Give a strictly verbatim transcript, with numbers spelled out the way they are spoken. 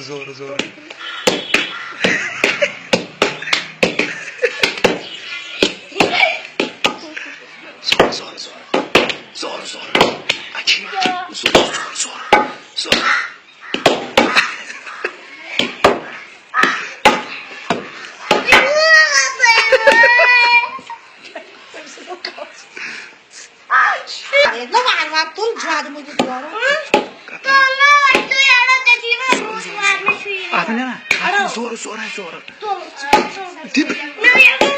زورٕ، زورٕ۔ زورٕ، زورٕ، زورٕ۔ زورٕ، زورٕ۔ اچھی۔ زورٕ، زورٕ، زورٕ۔ زورٕ۔ نہ وار وار تُل زیادٕ مٔنٛزۍ زورٕ۔ اَتھ نہ، اَتھ نہ زورٕ، زورٕ، زورٕ۔ دِ بہٕ۔